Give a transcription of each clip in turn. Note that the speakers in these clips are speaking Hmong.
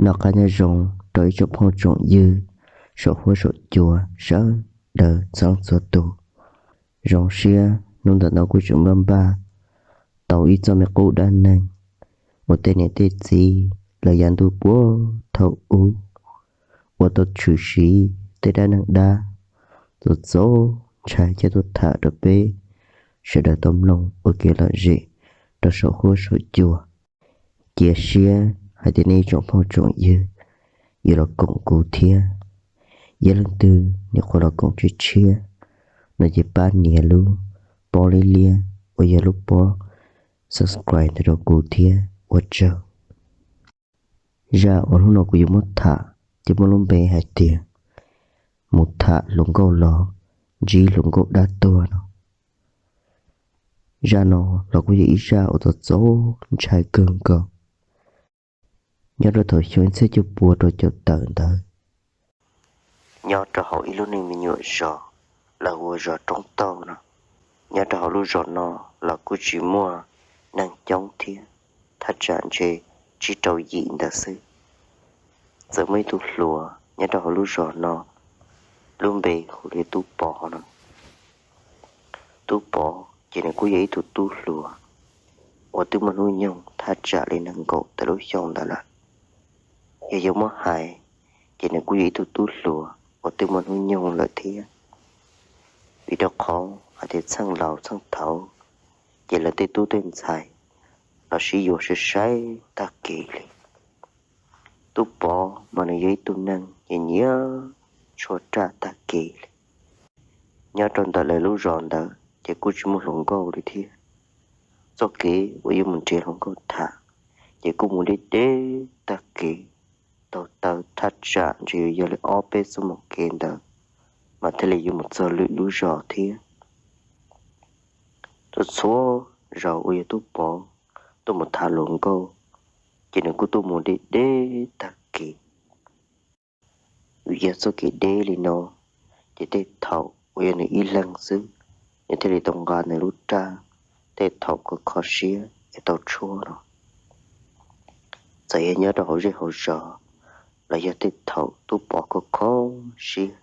Noj qab nyob zoo rau ib tsoom phooj tsoom ywg saum huab saum cua sawv daws txhua leej txhua tus. Zoo siab hnub ntawm no kuj tseem npaj npaj tau ib txoj me qub dab neeg uas tej niam tej txiv lawv yav ntuj puag thaum ub uas tau tshwm sim tej dab neeg dab txaus txaus ntshai coj tuaj tham rau peb sawv daws tau mloog ua kev lom zem rau saum huab saum cua. Cia siab hais tias nej ib tsoom phooj tsoom ywg yuav los koom kuv thiab. Yog leej twg nyuam qhuav los koom tshiab tshiab no ces pab nias lub pob liab liab uas yog lub pob subscribe ntawd rau kuv thiab ua tsaug. Zaj uas hnub no kuv yuav muab tham ces muaj lub npe hais tias mus tham hluas nkauj los ntsib hluas nkauj dab tuag no. Zaj no los kuj yog ib zaj uas txaus txaus ntshai kawg nkaus. Nyob rau thaum xyoo ib txhiab cuaj pua rau caum tawm ntawd, nyob rau hauv ib lub neej me nyuam zos lawv hu ua zos Roob Tauj no. Nyob rau hauv lub zos no los kuj tsis muaj neeg coob thiab, thaj tsam ntshe tsib rau yim ntawd xwb. Txawm muaj ib tug hluas nyob rau hauv lub zos no, lub npe hu ua Tub Pov no. Tub Pov ces nws kuj yog ib tug tub hluas uas twb muaj hnub nyoog thaj tsam li nees nkaum tawm lub xyoo ntawd lawm. Yog yuav muab hais ces nws kuj yog ib tug tub hluas uas twb muaj hnub nyoog lawm thiab, vim rau qhov hais tias txheej laus txheej thaud ces lawv tej tub tej ntxhais los sib yuav sai sai tag kev li. Tub Pov mas nws yog ib tug neeg nyiam nyiam tshuab raj tag kev li. Nyob rau ntawm lawv lub zos ntawd ces kuj tsis muaj hluas nkauj li thiab. Txoj kev uas yuav mus nrhiav hluas nkauj tham ces kuj mus deb deb tag kev, taug taw thaj tsam ntshe yuav yog li ob peb xuab moos kev ntawd mas thiaj li yuav mus txog lwm lub zos thiab. Txhua txhua zaus uas yog Tub Pov tuaj mus tham hluas nkauj ces nws kuj tuaj mus deb deb tag kev. Vim yog txoj kev deb li no ces tej thaum uas yog nws ib leeg xwb, nws thiaj li tau nqa nws lub raj tej thaum kho kho siab es tau tshuab no. Txawm yog nyob rau hauv zej hauv zos los yog tej thaum Tub Pov kho kho siab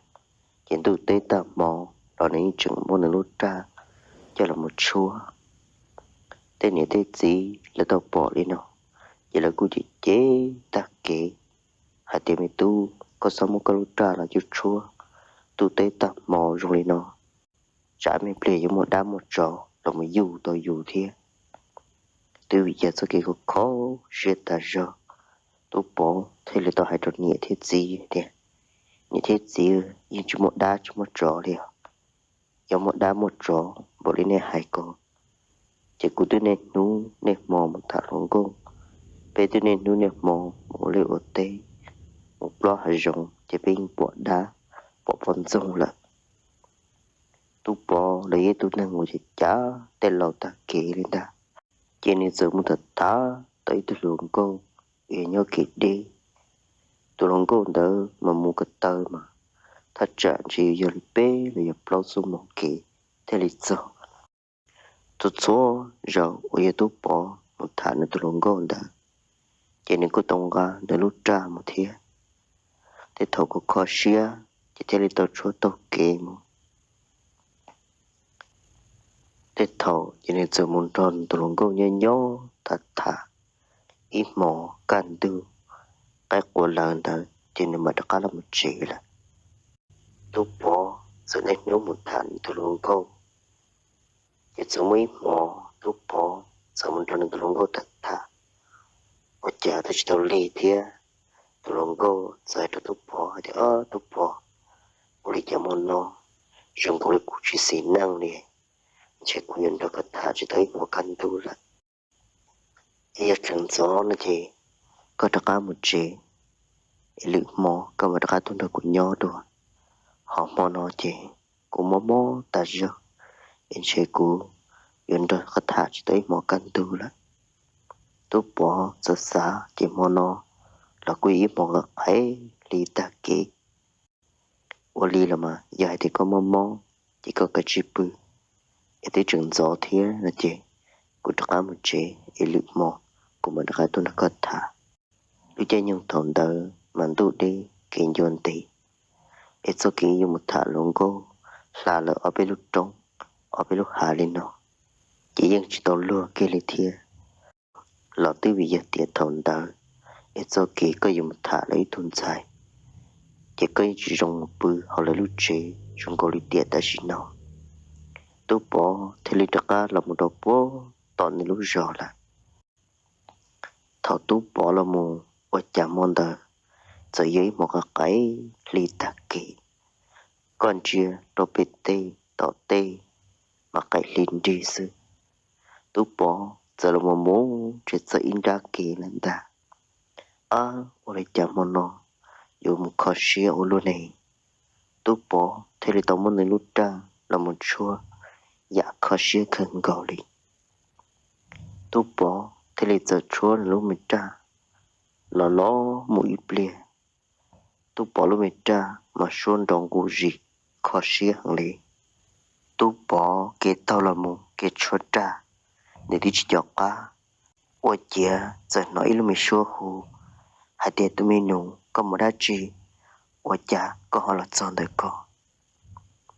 ces ntuj teb tag hmo los nws yeej tseem muab nws lub raj coj los mus tshuab. Tej niam tej txiv lawv tau pom li no ces lawv kuj cem cem tag kev hais tias, me tub, koj txhob muab koj lub raj los coj tshuab, ntuj teb tag hmo zoo li no, tsam me pliag yuav muaj dab muaj tsov los mus yuj tau yus thiab. Twb vim yog txoj kev kho kho siab tas zog, Tub Pov thiaj li tau hais rau niam thiab txiv tias, niam thiab txiv, yeej tsis muaj dab tsis muaj tsov li os. Yog muaj dab muaj tsov npaum li nej hais ko ces kuv twb niaj hnub niaj hmo mus tham hluas nkauj, peb twb niaj hnub niaj hmo mus ua liaj ua teb, mus plob hav zoov ces peb yeej pom dab pom poj ntxoog lawm. Tub Pov los yog ib tug neeg uas cav cav tej laus tag kev li ntag, ces nws txawm mus tham tham tau ib tug hluas nkauj uas yog nyob kev deb. Tus hluas nkauj ntawd mas mus ko taw mas thaj tsam ntshe yog li peb los yog plaub xuab moos kev thiaj li txog. Txhua txhua zaus uas yog Tub Pov mus tham nws tus hluas nkauj ntawd ces nws kuj tau nqa nws lub raj mus thiab. Tej thaum kho kho siab ces thiaj li tau tshuab taug kev mus. Tej thaum ces nws txawm mus nrog nws tus hluas nkauj nyob nyob tham tham ib hmos kaj ntug, qaib qua lawm ntawd ces nws mam rov qab los mus tsev lawm. Tub Pov txawm niaj hnub mus tham nws tus hluas nkauj, ces txawm muaj ib hmos Tub Pov txawm mus nrog nws tus hluas nkauj tham tham, ua cas tau tsis tau lig thiab. Tus hluas nkauj txawm hais rau Tub Pov hais tias, Ob, Tub Pov, ua li cas hmo no zoo nkaus li kuv tsis xis neej li, ntshe kuv yuav nrog koj tham tsis tau ib hmos kaj ntug lawm. Es yog tseem ntxov no ces koj rov qab mus tsev, es lwm hmo koj mam rov qab tuaj nrog kuv nyob dua. Ho hmo no ces kuv mob mob tas zog, es ntshe kuv yuav nrog koj tham tsis tau ib hmos kaj ntug lawm. Tub Pov txawm xav ces hmo no los kuj yog ib hmos qhov qhev li tag kev. Ua li los mas yog hais tias koj mob mob ces koj kav tsij pw, es twb tseem ntxov thiab no ces kuv rov qab mus tsev es lwm hmo kuv mam rov qab tuaj nrog koj tham. Lub caij nyoog thaum ntawd mas ntuj deb kev ncua ntev, es txoj kev yuav mus tham hluas nkauj hla lawm ob peb lub roob, ob peb lub hav li no, ces yeej tsis tau luag kiag li thiab. Los twb vim yog tias thaum ntawd es txoj kev koj yuav mus tham lawv ib tug ntxhais, ces koj yeej tsis zoo mus pw hauv lawv lub tsev zoo nkaus li tiam tam sim no. Tub Pov thiaj li rov qab los mus rau puag tom nws lub zos lawm. Thaum Tub Pov los mus ua cas hmo ntawd txawm yog ib hmos qaim qaim hli tag kev, koj ntsia rau pem tej tom tej mas qaim hli nrig xwb. Tub Pov txawm los mus mus ntshe txog ib nrab kev lawm ntag. Ab, ua li cas hmo no yuav mus kho siab ua luaj ne? Tub Pov thiaj li tau muab nws lub raj los mus tshuab yam kho siab kawg nkaus li. Tub Pov thiaj li txawm tshuab nws lub me raj los los mus ib pliag. Tub Pov lub me raj mas suab nrov nqus zis kho siab heev li. Tub Pov kev taug los mus kev tshuab raj, nws twb tsis nco qab, ua ciav txawm hnov ib lub me suab hu hais tias, tus me nus, koj mus dab tsi? Ua cas koj ho los txog ntawm ko?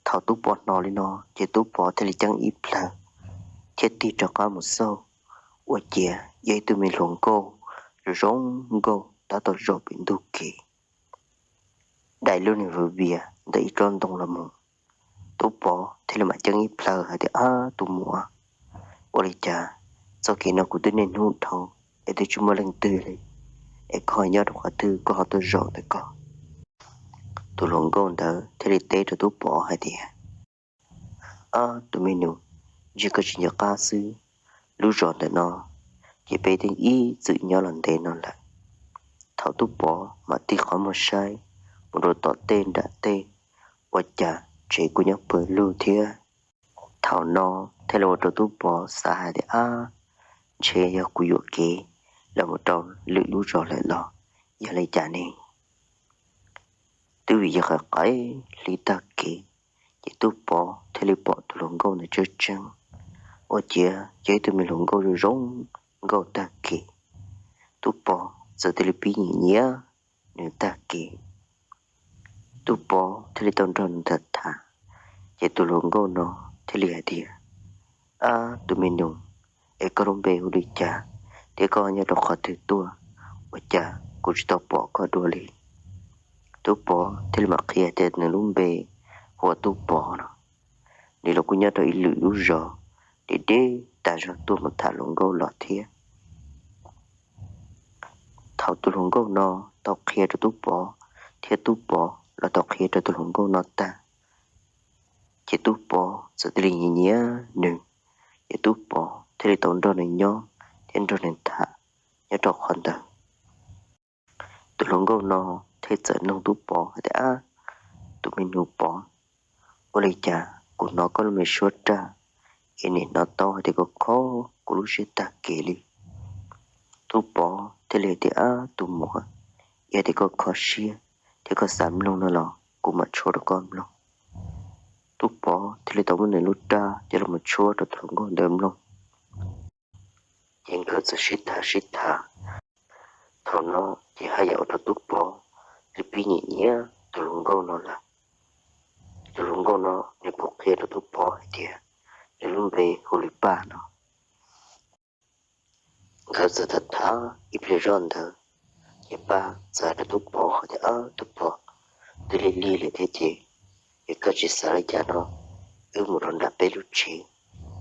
Thaum Tub Pov hnov li no ces Tub Pov thiaj li ceeb ib plhaw thiab tig rov qab mus xauj, ua ciav yog ib tug me hluas nkauj zoo zoo nkauj tab tom zaum pem ntug kev, dai lub niag viav vias ntawm ib tsob ntoo los mus. Tub Pov thiaj li mam ceeb ib plhaw hais tias, ab, tus muam, ua li cas txoj kev no kuv twb niaj hnub dhau es twb tsis muaj leej twg li, es koj ho nyob rau qhov twg koj ho tuaj zaum ntawm ko? Tus hluas nkauj ntawd thiaj li teb rau Tub Pov hais tias, ab, tus me nus, ntshai koj tsis nco qab xwb, lub zos ntawm no ces peb yeej ib txwm nyob los ntev no lawm. Thaum Tub Pov mam tig qhov muag saib mus rau tom tej nram tej, ua cas tsev kuj nyob pawg lug thiab. Thaum no thiaj li ua rau Tub Pov xav hais tias, ab, ntshe yog kuv yuam kev los mus rau lwm lub zos lawm los yog li cas ne? Twb vim yog qaim qaim hli tag kev, ces Tub Pov thiaj li pom tus hluas nkauj ntawd tseeb tseeb, ua ciav yog ib tug me hluas nkauj zoo zoo nkauj tag kev. Tub Pov txawm thiaj li pib nyiam nyiam nws tag kev. Tub Pov thiaj li tau nrog nws tham tham, ces tus hluas nkauj no thiaj li hais tias, ab, tus me nus, es koj lub npe hu li cas thiab koj nyob rau qhov twg tuaj? Ua cas kuv tsis tau pom koj dua li? Tub Pov thiaj li mam qhia tias nws lub npe hu ua Tub Pov no, nws los kuj nyob rau ib lwm lub zos deb deb tas zog tuaj mus tham hluas nkauj los thiab. Thaum tus hluas nkauj no tau qhia rau Tub Pov thiab Tub Pov los tau qhia rau tus hluas nkauj no tag, ces Tub Pov txawm thiaj li nyiam nyiam nws, ces Tub Pov thiaj li tau nrog nws nyob thiab nrog nws tham nyob rau qhov ntawd. Tus hluas nkauj no thiaj txawm nug Tub Pov hais tias, ab, tus me nus Pov, ua li cas kuv hnov koj lub me suab raj es nim hnov tau hais tias koj kho kuv lub siab tag kev li? Tub Pov thiaj li hais tias, ab, tus muam, yog tias koj kho siab thiab koj xav mloog no los kuv mam tshuab rau koj mloog. Tub Pov thiaj li tau muab nws lub raj coj los tshuab rau tus hluas nkauj ntawd mloog. Ces nkawd txawm sib tham sib tham. Thaum no ces haj yam ua rau Tub Pov li pib nyiam nyiam tus hluas nkauj no lawm. Tus hluas nkauj no nws kuj qhia rau Tub Pov hais tias nws lub npe hu li Paj no. Nkawd txawm tham tham ib pliag zoj ntawd, ces Paj txawm hais rau Tub Pov hais tias, ab, Tub Pov, twb lig lig lawm thiab ces, es koj tsis xav li cas no, wb mus rau nram peb lub tsev,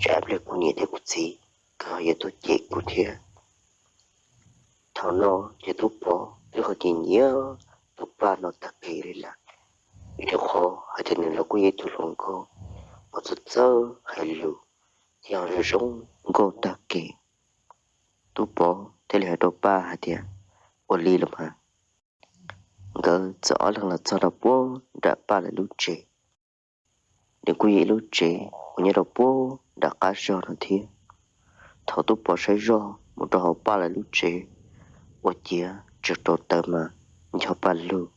tsam ib pliag kuv niam thiab kuv txiv nkawd ho yuav tuaj cem kuv thiab. Thaum no ces Tub Pov twb ho nyiam nyiam tus Paj no tag kev li lawm, vim rau qhov hais tias nws los kuj yog ib tug hluas nkauj uas txawj txawj hais lus thiab ho zoo zoo nkauj tag kev. Tub Pov thiaj li hais rau Paj hais tias, ua li los mas. Nkawd txawm ob leeg los txog rau puag nram Paj lawv lub tsev. Nws kuj yog ib lub tsev uas nyob rau puag nram qab zog no thiab. Thaum Tub Pov saib zoj mus rau hauv Paj lawv lub tsev, ua ciav tsaus rau taws mas ncho Paj lug.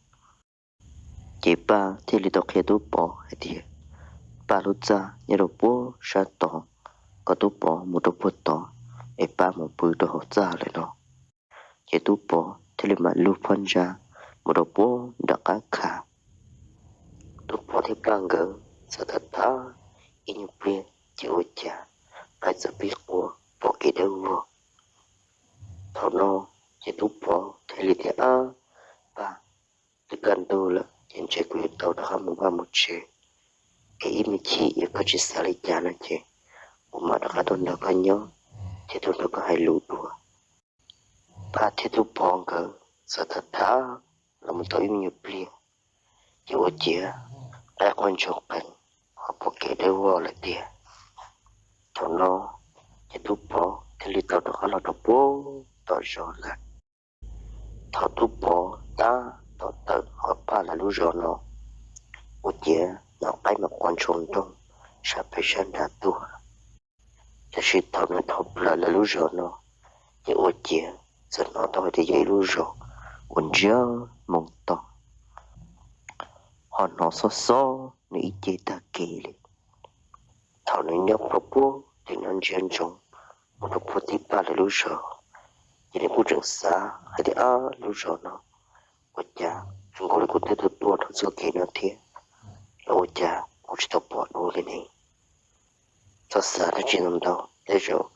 Ces Paj thiaj li tau qhia Tub Pov hais tias Paj lub txaj nyob rau puag sab tod, kom Tub Pov mus rau puag tod, es Paj mus pw rau hauv txaj lawm no. Ces Tub Pov thiaj li mam lug phab ntsa mus rau puag nram qab khav. Tub Pov thiab Paj nkawd txawm tham tham ib nyuag pliag ces ua cas qaib txawm pib qua pom kev dawb vog. Thaum no ces Tub Pov thiaj li tias, Ab Paj, twb kaj ntug lawm ces ntshe kuv yuav tau rov qab mus vaj mus tsev, es ib me chim yog koj tsis xav li cas no ces kuv mam rov qab tuaj nrog koj nyob thiab tuaj nrog koj hais lus dua. Paj thiab Tub Pov nkawd txawm tham tham los mus tau ib me nyuag pliag ces ua ciav qaib quaj ntsoog qees ho pom kev dawb vog lawm tiag. Thaum no ces Tub Pov thiaj li tau rov qab los rau puag tom zos lawm. Thaum Tub Pov tab tom tawm hauv Paj lawv lub zos no, ua ciav hnov qaib mas quaj ntsoog nroog sab pem sab nrad tuaj. Tab sis thaum nws dhau plaws lawv lub zos no ces ua ciav txawm hnov tau hais tias yog ib lub zos uas ntsiag moo to, ho hnov xob xob nws ib ce tag kev li. Thaum nws nyob rau puag tim no ntsia ntsoov mus rau puag tim Paj lawv lub zos, ces nws kuj tseem xav hais tias, Ab, lub zos no ua cas zoo nkaus li kuv twb tuaj tuaj dhau txoj kev no thiab los ua cas kuv tsis tau pom dua li ne? Txhob xav dab tsi ntau ntau, tej zaum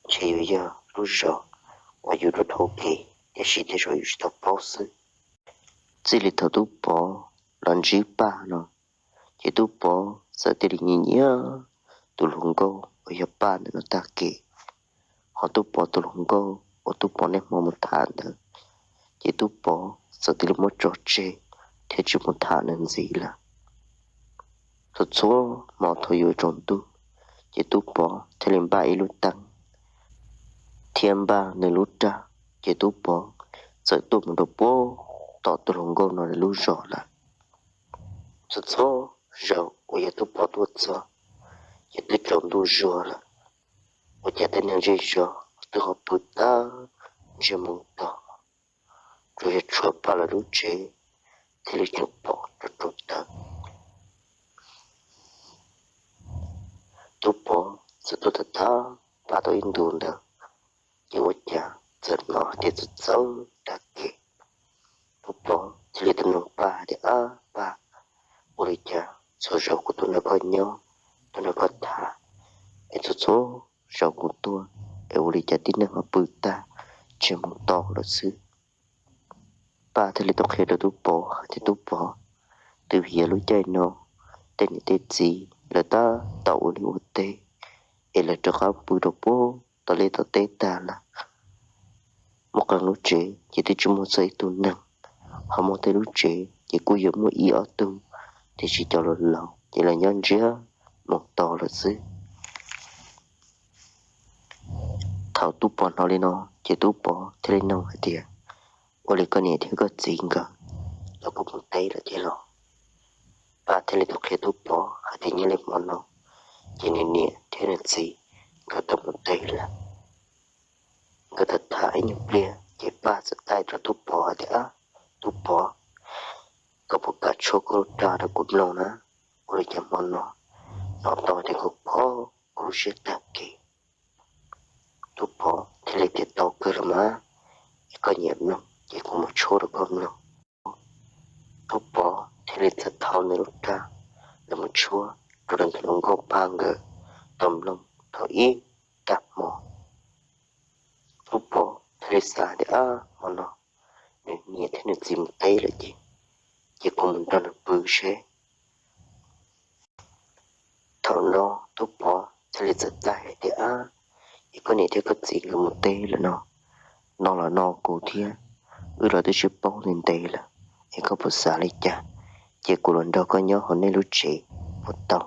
ntshe yuav yog lub zos uas yus tuaj dhau kev, tiam sis tej zaum yus tsis tau paub xwb. Txij li thaum Tub Pov los ntsib Paj no, ces Tub Pov txawm thiaj li nyiam nyiam tus hluas nkauj uas yog Paj ntawm no tag kev. Ho Tub Pov tus hluas nkauj uas Tub Pov niaj hmo mus tham ntawd, ces Tub Pov txawm thiaj li muab tso tseg thiab tsis mus tham nws ntxiv lawm. Txhua txhua hmo thaum yuav tsaus ntuj, ces Tub Pov thiaj li npaj ib lub teeb thiab npaj nws lub raj, ces Tub Pov txawm tuaj mus rau puag tom tus hluas nkauj no lub zos lawm. Txhua txhua zaus uas yog Tub Pov tuaj txog, ces twb tsaus ntuj zuag lawm, ua cas tej neeg zej zos twb ho pw tag ntsiag moo to, tsuas yog tshuav Paj lawv lub tsev thiaj li tseem pom rau rau taws. Tub Pov txawm tuaj tham tham Paj tau ib ntus ntawd, ces ua cas txawm hnov hais tias txawv txawv tag kev. Tub Pov thiaj li tau nug Paj hais tias, Ab Paj, ua li cas txhua zaus kuv tuaj nrog koj nyob, tuaj nrog koj tham, es txhua txhua zaus kuv tuaj es ua li cas tib neeg ho pw tag ntsiag moo to lawm xwb? Paj thiaj li tau qhia rau Tub Pov hais tias, Tub Pov, twb vim yog lub caij no tej niam tej txiv lawv tab tom ua liaj ua teb, es lawv rov qab pw rau puag tom liaj tom teb tag lawm. Muaj qee lub tsev ces twb tsis muaj txog ib tug neeg, ho muaj tej lub tsev ces kuj yuav muaj ib ob tug, tiam sis cov laus laus ces lawv nyob ntsiag moo to lawm xwb. Thaum Tub Pov hnov li no, ces Tub Pov thiaj li nug hais tias, Ua li koj niam thiab koj txiv nkawd los kuj mus teb lawm thiab los? Paj thiaj li tau qhia Tub Pov hais tias nyob li hmo no, ces nws niam thiab nws txiv nkawd tau mus teb lawm. Nkawd tham tham ib nyuag pliag ces Paj txawm taij rau Tub Pov hais tias, Ab Tub Pov, koj puas kam tshuab koj lub raj rau kuv mloog na? Ua li cas hmo no hnov tau tias koj kho kuv lub siab tag kev. Tub Pov thiaj li tias, Tau kawg los mas, es koj nyiam mloog ces kuv mus tshuab rau koj mloog. Tub Pov thiaj li txawm thau nws lub raj los mus tshuab rau tus hluas nkauj Paj nkawd tau mloog thaum ib tag hmo. Tub Pov thiaj li xav tias, Ab, hmo no nws niam thiab nws txiv mus teb lawm ces, ces kuv mus nrog nws pw seb. Thaum no Tub Pov thiaj li txawm taij hais tias, Ab, es koj niam thiab koj txiv nkawd mus teb lawm no, no los no kuv thiab, wb los twb sib paub ntev ntev lawm, es koj puas xav li cas, ces kuv los nrog koj nyob hauv nej lub tsev puas tau?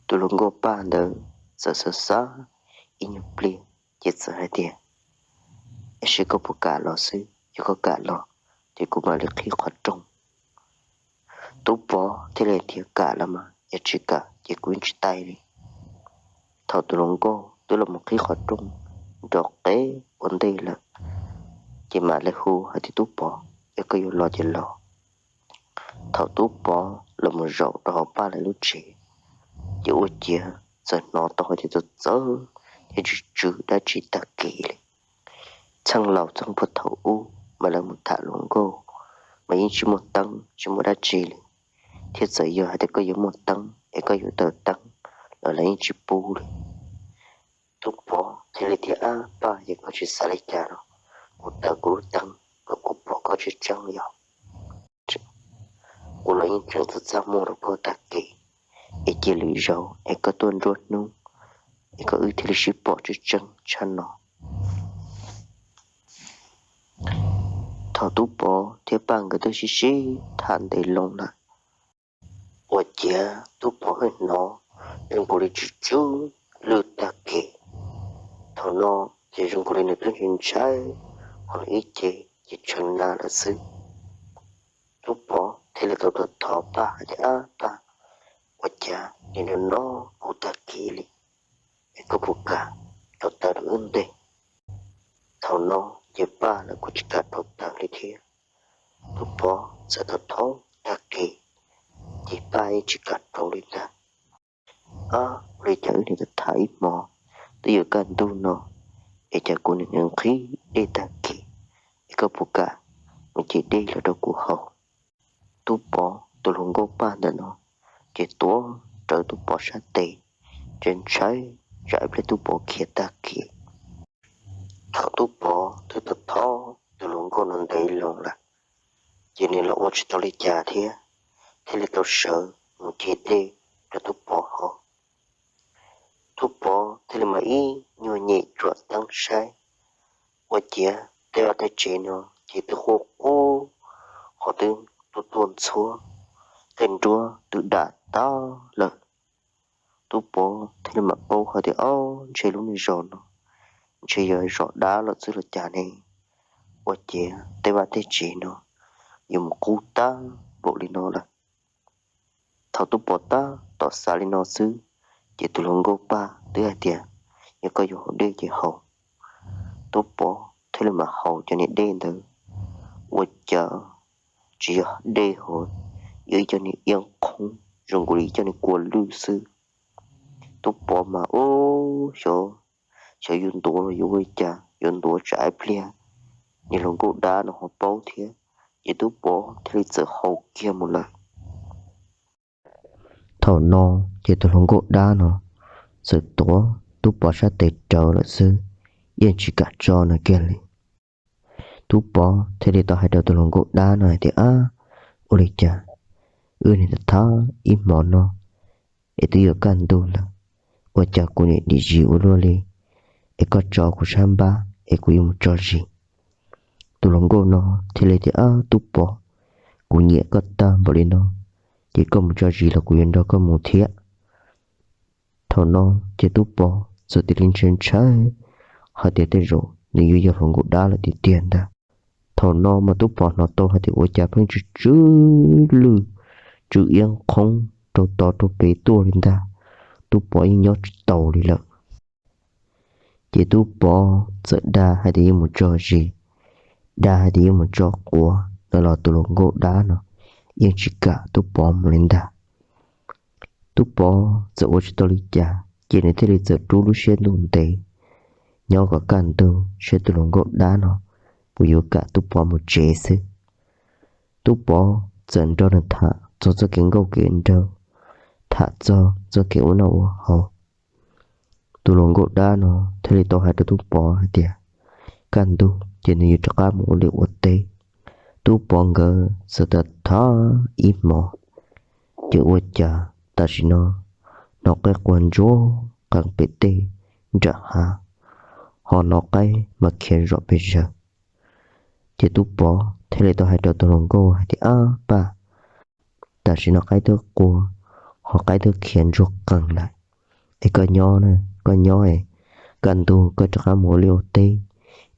Tus hluas nkauj Paj ntawd txawm xav xav ib nyuag pliag ces txawm hais tias, Es seb koj puas kam los xwb, yog koj kam los ces kuv mam li qhib qhov rooj. Tub Pov thiaj li tias, Kam los mas, yog tsis kam ces kuv yeej tsis taij li. Thaum tus hluas nkauj twb los mus qhib qhov rooj nrov qev ua ntej lawm, ces mam li hu hais tias, Tub Pov, yog koj yuav los ces los. Thaum Tub Pov los mus zaum rau hauv Paj lawv lub tsev, ces ua ciav txawm hnov tau hais tias txawv txawv thiab tsw tsw dab tsi tag kev li. Txheej laus txheej puag thaum ub mas lawv mus tham hluas nkauj mas yeej tsis muaj teeb tsis muaj dab tsi li, thiab txawm yog hais tias koj yuav muaj teeb es koj yuav tau teeb los lawv yeej tsis pub li. Tub Pov thiaj li tias, Ab Paj, yog koj tsis xav li cas los kuv taws kuv lub teeb kom kuv pom koj tseeb tseeb yog. Kuv los yeej tseem txaj txaj muag rau koj tag kis, es cia lwm zaus es koj tuaj nruab hnub es koj wb thiaj li sib pom tseeb tseeb tshaj no. Thaum Tub Pov thiab Paj nkawd twb sib sib tham ntev loo lawm, ua ciav Tub Pov wb hnov zoo nkaus li tsw tsw lwj tag kis. Thaum no ces zoo nkaus li nws twb ntshai ntshai, ho nws ib ce ces tshee na lawm xwb. Tub Pov thiaj li tau thov Paj hais tias, Ab Paj, ua cas nim no no kuv tag kis li es koj puas kam rau taws rau wb ntej? Thaum no ces Paj lawv kuj tsis kam rau taws li thiab. Tub Pov txawm thov thov tag kis ces Paj yeej tsis kam rau li ntag. Ab, ua li cas wb niam tham ib hmo twb yuav kaj ntug no es cas kuv nim nqhis dej tag kis, es koj puas kam mus ce dej los rau kuv haus? Tub Pov tus hluas nkauj Paj ntawm no ces tuav rawv Tub Pov sab tes, ntshai ntshai tsam ib pliag Tub Pov khiav tag kis. Thaum Tub Pov twb thov thov tus hluas nkauj no ntev loo lawm, ces nws los ua tsis tau li cas thiab, thiaj li tau sawv mus ce dej rau Tub Pov haus. Tub Pov thiaj li mam ib nyuag nyem tsuam teeb saib, ua ciav tej vaj tej tsev no ces twb quaj quaj, ho twb tuaj tuaj ntxhuab, tej nruab twb dam tag lawm. Tub Pov thiaj li mam paub hais tias, Ob, ntshe lub niag zos no ntshe yog zos dab lawm xwb los cas ne? Ua ciav tej vaj tej tsev no yuav mus qub tag npaum li no lawm. Thaum Tub Pov tab tom xav li no xwb, ces tus hluas nkauj Paj twb hais tias, Yog koj yuav haus dej ces haus. Tub Pov thiaj li mam haus cov niag dej ntawd, ua cas tsis yog dej hos, yog ib co niag iab qhoob zoo nkaus li ib co niag kua lwj xwb. Tub Pov mas ub, xyov, xyov yuav ntuav los yuav ua li cas, yuav ntuav tsam ib pliag niag hluas nkauj dab no ho paub thiab, ces Tub Pov thiaj li txawm haus kiag mus lawm. Thaum no ces tus hluas nkauj dab no txawm tuav Tub Pov sab tes rawv lawm xwb, yeej tsis kam tso nws kiag li. Tub Pov thiaj li tau hais rau tus hluas nkauj dab no hais tias, Ab, ua li cas wb niam tham ib hmo no es twb yuav kaj ntug lawm, ua cas kuv niam dim zis ua luaj li, es koj tso kuv sab npab es kuv yuav mus tso zis? Tus hluas nkauj no thiaj li tias, Ab Tub Pov, kuv nyiam koj tag npaum li no, ces koj mus tso zis los kuv yuav nrog koj mus thiab. Thaum no ces Tub Pov txawm cia li ntshai ntshai hais tias tej zaum nws yuav yog hluas nkauj dab lawm tiag tiag ntag. Thaum no mas Tub Pov hnov tau hais tias ua cas pheej tsw tsw lwj, tsw iab qhoob rau tod rau pem tuaj li ntag. Tub Pov yeej nyob tsis taus li lawm. Ces Tub Pov txawm dag hais tias yuav mus tso zis, dag hais tias yuav mus tso quav no los tus hluas nkauj dab no yeej tsis kam Tub Pov mus li ntag. Tub Pov txawm ua tsis tau li cas, ces nws thiaj li txawm rub lub siab ntuj ntev, nyob kom kaj ntug saib tus hluas nkauj dab no puas yuav kam Tub Pov mus tsev xwb. Tub Pov txawm nrog nws tham txog txoj kev nkauj kev nraug, tham txog txoj kev ua noj ua haus. Tus hluas nkauj dab no thiaj li tau hais rau Tub Pov hais tias kaj ntug ces nws yuav rov qab mus ua liaj ua teb. Tub Pov nkawd txawm tham tham ib hmo, ces ua cas tam sim no hnov qaib qua ntsuag qees pem tej nram hav, ho hnov qaib mas khiav zom pes zawg. Ces Tub Pov thiaj li tau hais rau tus hluas nkauj hais tias, Ab Paj, tam sim no qaib twb qua, ho qaib twb khiav ntsuag qees lawm, es koj nyob na, koj nyob es kaj ntug koj rov qab mus ua liaj ua teb,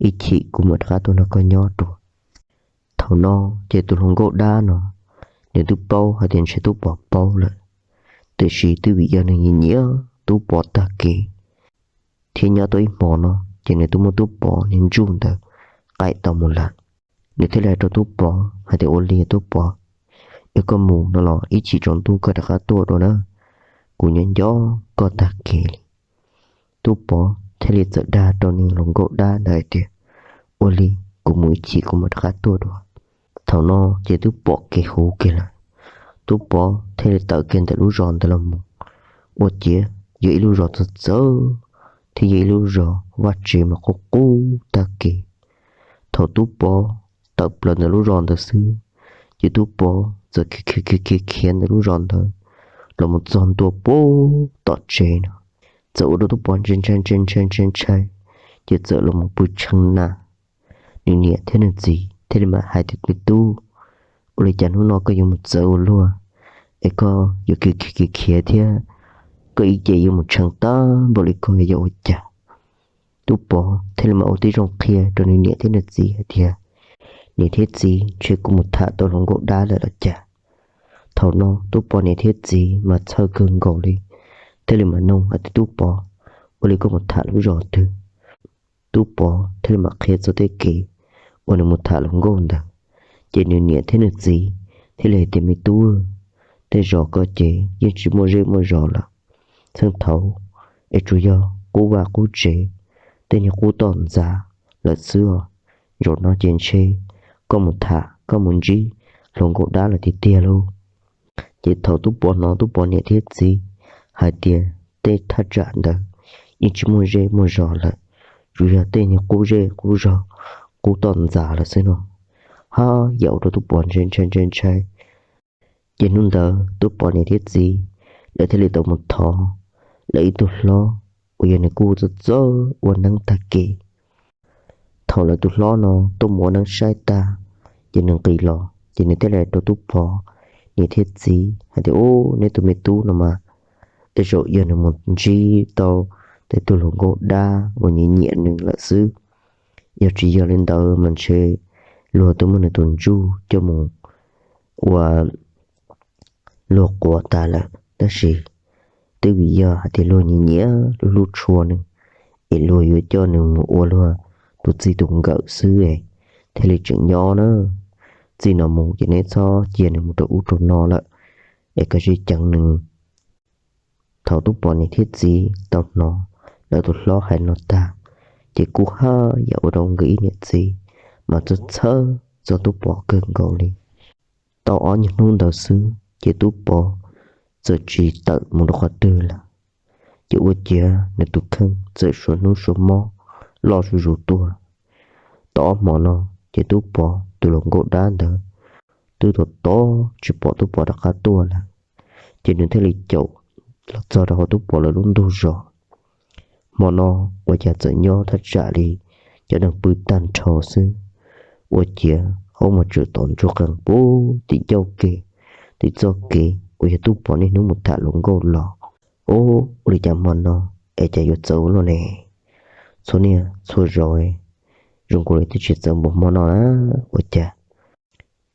ib chim kuv mam rov qab tuaj nrog koj nyob dua. Thaum no ces tus hluas nkauj dab no nws twb paub hais tias ntshe Tub Pov paub lawm, tiam sis twb vim yog nws nyiam nyiam Tub Pov tag kev thiab nyob tau ib hmo no ces nws twb muab Tub Pov niag ntsuj ntawd qaim tau mus lawm. Nws thiaj li hais rau Tub Pov hais tias, Ua li Tub Pov, yog koj mus no los ib chim tsaus ntuj koj rov qab tuaj dua na, kuv nyob nco koj tag kev li. Tub Pov thiaj li txawm dag rau niag hluas nkauj dab ntawd hais tias, Ua li, kuv mus ib chim kuv mam rov qab tuaj dua. Thaum no ces Tub Pov kev huv kiag lawm, Tub Pov thiaj li tawm kiag ntawm lub zos ntawd los mus. Ua ciav yog ib lub zos txawv txawv, thiab yog ib lub zos vaj tsev mas qub qub tag kev. Thaum Tub Pov tawm plaws ntawm lub zos ntawd xwb, ces Tub Pov txawm khiav khiav khiav khiav ntawm lub zos ntawd los mus txog ntua puag tom tsev no, txawm ua rau Tub Pov ntshai ntshai ntshai ntshai ntshai ntshai, ces txawm los mus pw tshee na. Nws niam thiab nws txiv thiaj li mam hais tias, Me tub, ua li cas hnub no koj yuav mus txawv ua luaj, es koj yuav khiav khiav khiav thiab, koj ib ce yuav mus tshee tag npaum li koj yog ua cas? Tub Pov thiaj li mam ua tib zoo qhia rau nws niam thiab nws txiv hais tias, Niam thiab txiv, ntshe kuv mus tham tau hluas nkauj dab lawm los cas. Thaum no Tub Pov niam thiab txiv mas txhawj kawg nkaus li, thiaj li mam nug hais tias, Tub Pov, ua li koj mus tham lub zos twg? Tub Pov thiaj li mam qhia txog tej kev uas nws mus tham hluas nkauj ntawd. Ces nws niam thiab nws txiv thiaj li hais tias, Me tub, tej zos koj ces yeej tsis muaj zej muaj zos lawm, txheej thaud es tsuas yog qub vaj qub tsev, tej niag qub toj ntxas lawm xwb os. Zaum no ces ntshe koj mus tham koj mus ntsib hluas nkauj dab lawm tiag tiag lauj. Ces thaum Tub Pov hnov Tub Pov niam thiab txiv hais tias tej thaj tsam ntawd yeej tsis muaj zej muaj zos lawm, tsuas yog tej niag qub zej qub zos, qub toj ntxas lawm xwb no, haj yam ua rau Tub Pov ntshai ntshai ntshai ntshai. Ces hnub ntawd Tub Pov niam thiab txiv lawv thiaj li tau mus thov lawv ib tug hlob uas yog nws kuj txawj txawj ua neeb tag kev. Thaum lawv tus hlob no tuaj mus ua neeb saib tag, ces nws nqis los ces nws thiaj li hais rau Tub Pov niam thiab txiv hais tias, Ub, neb tus me tub no mas tej zaum yog nws mus ntsib tau tej tug hluas nkauj dab uas nyiam nyiam nws lawm xwb. Yog tsis yog li ntawd mas ntshe luag twb muab nws tus ntsuj coj mus ua luag quas tas lawm. Tab sis twb vim yog hais tias luag nyiam nyiam luag hlub tshua nws, es luag yuav coj nws mus ua luag tus txij tus nkawm xwb es thiaj li tseem nyob na. Txij no mus ces neb txhob cia nws mus rau ub rau no lawm, es koj tsij ceev nws. Thaum Tub Pov niam thiab txiv tau hnov lawv tus hlob hais no tag, ces kuj haj yam ua rau nkawd ib niam txiv mas txhawj txhawj txog Tub Pov kawg nkaus li. Tau ob nyuag hnub ntawd xwb ces Tub Pov txawm tsis tawm mus rau qhov twg lawm. Ces ua ciav nws tus kheej txawm suav hnub suav mob loj zuj zus tuaj. Tau ob hmo no ces Tub Pov tus hluas nkauj dab ntawd twb tos tos tsis pom Tub Pov rov qab tuaj lawm, ces nws thiaj li caum los txog rau hauv Tub Pov lawv lub ntug zos. Hmo no ua cas txawm nyob thaj tsam li cov neeg pw tag nrho xwb, ua ciav aub mas tseem tom ntsuag qees puag tim ncauj kev, tim txoj kev uas yog Tub Pov niaj hnub mus tham hluas nkauj los. Ub, ua li cas hmo no es cas yuav txawv ua luaj ne? Txhua niaj txhua zaus zoo nkaus li twb tsis txawv npaum hmo no na. Ua cas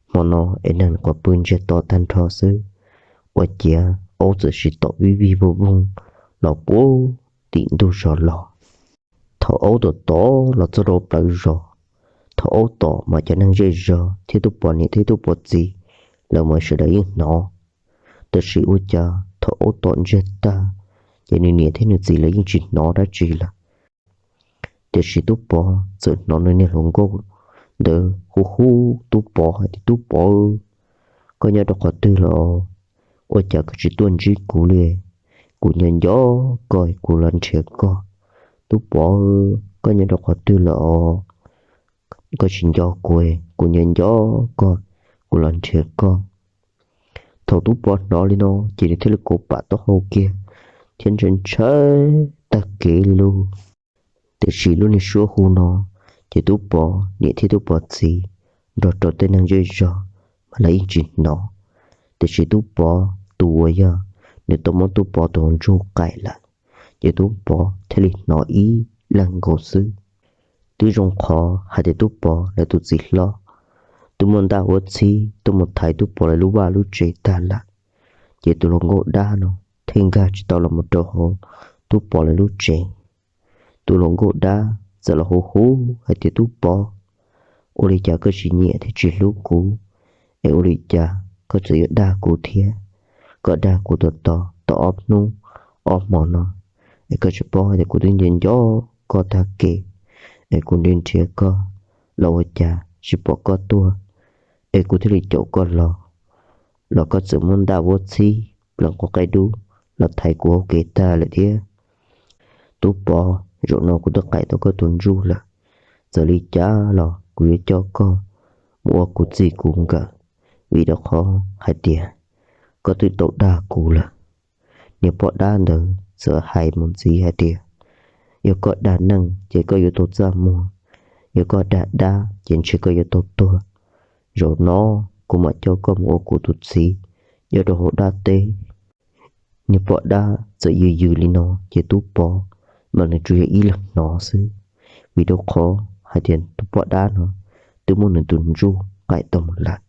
hmo no es neeg nyuam qhuav pw ntsiag to tag nrho xwb, ua ciav aub txawm sim tom vij vij voog voog los puag tim ntug zos los. Thaum aub tom tom los txog rau plawv zos, thaum aub tom mas cov neeg zej zos thiab Tub Pov niam thiab Tub Pov txiv lawv mas sawv daws yeej hnov. Tab sis ua cas thaum aub tom ntsiag tag, ces nws niam thiab nws txiv lawv yeej tsis hnov dab tsi lawm. Tiam sis Tub Pov txawm hnov nws niag hluas nkauj ntawd hu hu Tub Pov hais tias, Tub Pov, koj nyob rau qhov twg lawm os? Ua cas koj tsis tuaj ntsib kuv li? Kuv nco nco koj, kuv los nrhiav koj. Tub Pov, koj nyob rau qhov twg lawm os? Koj tsis nco kuv, kuv nco nco koj, kuv los nrhiav koj. Thaum Tub Pov hnov li no ces nws thiaj li kauv pam taub hau kiag thiab ntshai ntshai tag kev li lauj. Tiam sis lub niag suab hu no ces Tub Pov niam thiab Tub Pov txiv nrog rau tej neeg zej zog mas lawv yeej tsis hnov. Tiam sis Tub Pov tus uas yog nws tau muab Tub Pov tus ntsuj qaim lawm, ces Tub Pov thiaj li hnov ib leeg nkaus xwb. Twb zoo qhov hais tias Tub Pov lawv tus txiv hlob twb muaj ntaj huab txhib tuaj mus thaiv Tub Pov lawv lub vaj lub tsev tag lawm, ces tus hluas nkauj dab no thiaj nkag tsis tau los mus rau hauv Tub Pov lawv lub tsev. Tus hluas nkauj dab txawm los hu hu hais tias, Tub Pov, ua li cas koj tsis nyiam thiab tsis hlub kuv, es ua li cas koj txawm yuav dag kuv thiab? Koj dag kuv tos tos tau ob hnub ob hmo no, es koj tsis paub hais tias kuv twb nco nco koj tag kev, es kuv nrhiav nrhiav koj los ua cas tsis pom koj tuaj, es kuv thiaj li caum koj los, los koj txawm muab ntaj vuab txhib pleev quav qaib dub los thaiv kuv hauv kev tag lawm thiab. Tub Pov, zaum no kuv twb qaim tau koj tus ntsuj lawm, txawm li cas los kuv yuav coj koj mus ua kuv txij kuv nkawm, vim rau qhov hais tias koj twb tau dag kuv lawm. Niag poj dab ntawd txawm hais mus ntxiv hais tias, yog koj dag neeg ces koj yuav tau txaj muag, yog koj dag dab ces ntshe koj yuav tau tuag. Zaum no kuv mam coj koj mus ua kuv tus txiv nyob rau hauv dab teb. Niag poj dab txawm yws yws li no ces Tub Pov mas nws tsuas yog ib leeg hnov xwb, vim rau qhov hais tias tus poj dab no twb muab nws tus ntsuj qaim tau mus lawm.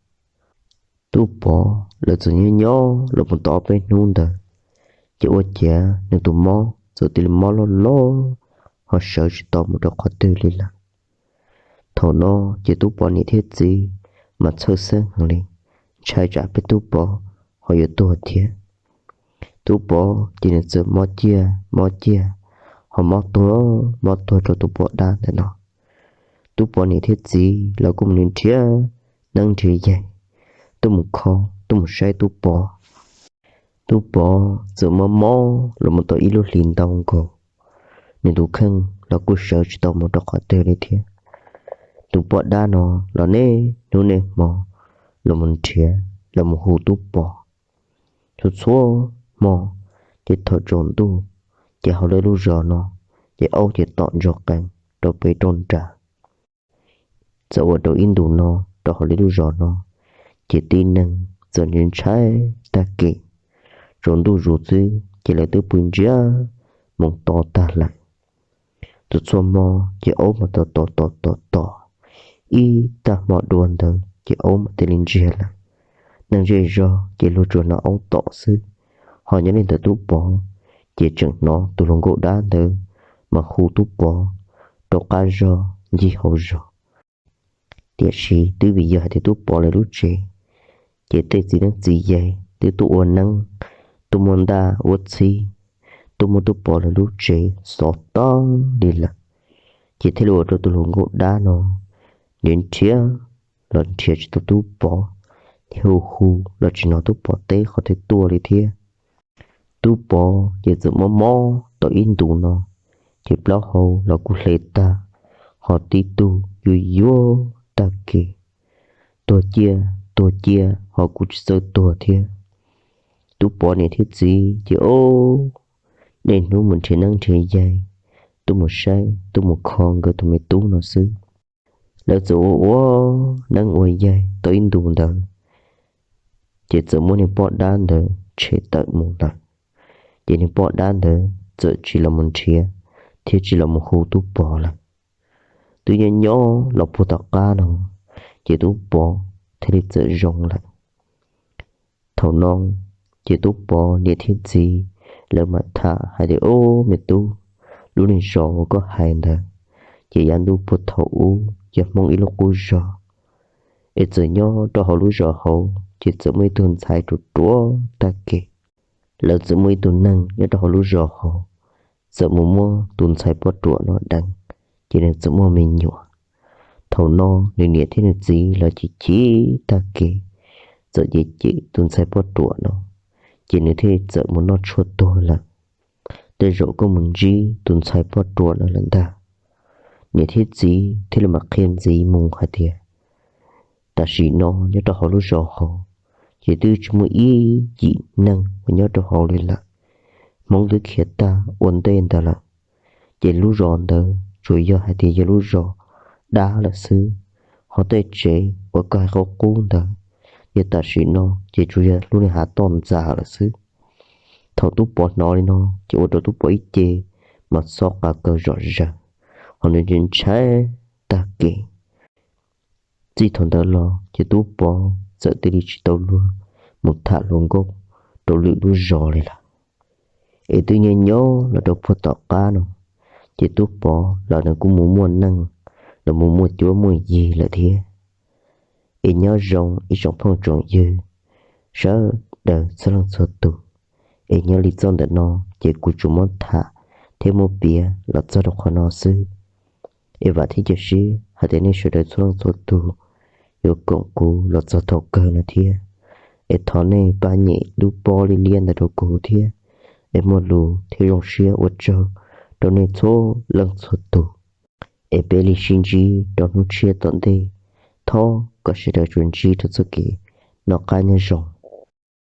Tub Pov lawv txawm nyob nyob los mus tau ob peb hnub ntawd, ces ua ciav nws tus mob txawm cia li mob loj loj, ho sawv tsis tau mus rau qhov twg li lawm. Thaum no ces Tub Pov niam thiab txiv mas txhawj xeeb heev li, ntshai tsam peb Tub Pov ho yuav tuag thiab. Tub Pov ces nws txawm mob ciaj mob ciaj, ho mob tuag mob tuag rau tus poj dab ntawm no. Tub Pov niam thiab txiv los kuj mus nrhiav neeb nrhiav yaig tuaj mus kho, tuaj mus saib Tub Pov. Tub Pov txawm mob mob los mus tau ib lub hlis ntau nkaus, nws tus kheej los kuj sawv tsis tau mus rau qhov twg li thiab. Tus poj dab no los niaj hnub niaj hmo los mus nrhiav los mus hu Tub Pov. Txhua txhua hmo ces thaum tsaus ntuj ces hauv lawv lub zos no ces aub ces tom ntsoog qees rau pem rau nram. Txawm ua rau ib ntus no rau hauv lawv lub zos no ces tib neeg txawm ntshai ntshai tag kev. Tsaus ntuj zus xwb ces lawv twb pw ntsiag moo to tag lawm. Txhua txhua hmo ces aub mas tom tom tom tom tom, ib tag hmo dua ntawd ces aub mam thiaj li ntsiag lawm. Neeg zej zog ces luag tsuas hnov aub tom xwb, ho nyob li ntawm Tub Pov ces tseem hnov tus hluas nkauj dab ntawd mas hu Tub Pov rau qab zog ncig hauv zos. Tiam sis twb vim yog hais tias Tub Pov lawv lub tsev ces tej txiv neeb txiv yaig twb tuaj ua neeb, tuaj muab ntaj ua txhib, tuaj muab Tub Pov lawv lub tsev xov tag li lawm, ces thiaj li ua rau tus hluas nkauj dab no nrhiav nrhiav los nrhiav tsis tau Tub Pov, thiab hu hu los tsis hnov Tub Pov teb qhov twg tuaj li thiab. Tub Pov ces txawm mob mob tau ib ntus no, ces plaub hau los kuj hle tag, ho tib tug yuav yuav tag kev, tuag ciaj tuag ciaj ho kuj tsis txawj tuag thiab. Tub Pov niam thiab txiv ces ob niaj hnub mus nrhiav neeb nrhiav yaig tuaj mus saib tuaj mus kho nkawd tus me tub no xwb. Lawv txawm ua ua neeb ua yaig tau ib ntus ntawd, ces txawm muab niag poj dab ntawd tshem tawm mus lawm. Ces niag poj dab ntawd txawm tsis los mus nrhiav thiab tsis los mus hu Tub Pov lawm. Twb nyob nyob los puag tom qab no, ces Tub Pov thiaj li txawm zoo lawm. Thaum no ces Tub Pov niam thiab txiv lawv mam tham hais tias, Ob, me tub, lub niag zos uas koj hais ntawd ces yav ntuj puag thaum ub yog Hmoob ib lub qub zos, es txawm nyob rau hauv lub zos hauv ces txawm muaj ib tug ntxhais ruam ruam tag kev. Lawv txawm muaj ib tug neeg nyob rau hauv lub zos hauv, txawm mus muab tus ntxhais poj ruam no deev, ces nws txawm muaj me nyuam. Thaum no nws niam thiab nws txiv lawv chim chim tag kev, txawm cem cem tus ntxhais poj ruam no, ces nws thiaj txawm mus noj tshuaj tuag lawm. Tej zaum koj mus ntsib tus ntxhais poj ruam no lawm ntag. Niam thiab txiv thiaj li mam qhia ntxiv mus hais tias, Tam sim no nyob rau hauv lub zos hauv ces twb tsis muaj ib yim neeg uas nyob rau hauv li lawm. Hmoob twb khiav tag ua ntej ntawd lawm, ces lub zos ntawd tsuas yog hais tias yog lub zos dab lawm xwb. Ho tej tsev uas koj hais qub qub ntawd, ces tam sim no ces tsuas yog lub niag hav toj ntxas lawm xwb. Thaum Tub Pov hnov li no ces ua rau Tub Pov ib ce mas xob qav kaws zom zaws, ho nws ntshai tag kev. Txij thaum ntawd los ces Tub Pov txawm cia li tsis tau luag mus tham hluas nkauj rau lwm lub zos li lawm. Es twb nyob nyob los rau puag tom qab no, ces Tub Pov los nws kuj mus muaj neej, los mus muaj cuab muaj yig lawm thiab. Es nyob zoo ib tsoom phooj tsoom ywg sawv daws txhua leej txhua tus, es nyob li txoj ntawm no ces kuv tsuas muab tham thiab muab piav los txog rau qhov no xwb. Es vam thiab cia siab hais tias nej sawv daws txhua leej txhua tus yuav koom kuv los txog thaum kawg no thiab. Es thov nej pab nyem lub pob liab liab ntawd rau kuv thiab. Es muaj lus thiab zoo siab ua tsaug rau nej txhua leej txhua tus. Es peb li sib ntsib rau hnub tshiab tom ntej. Thov kom sawv daws tsuas ntsib rau txoj kev noj qab nyob zoo.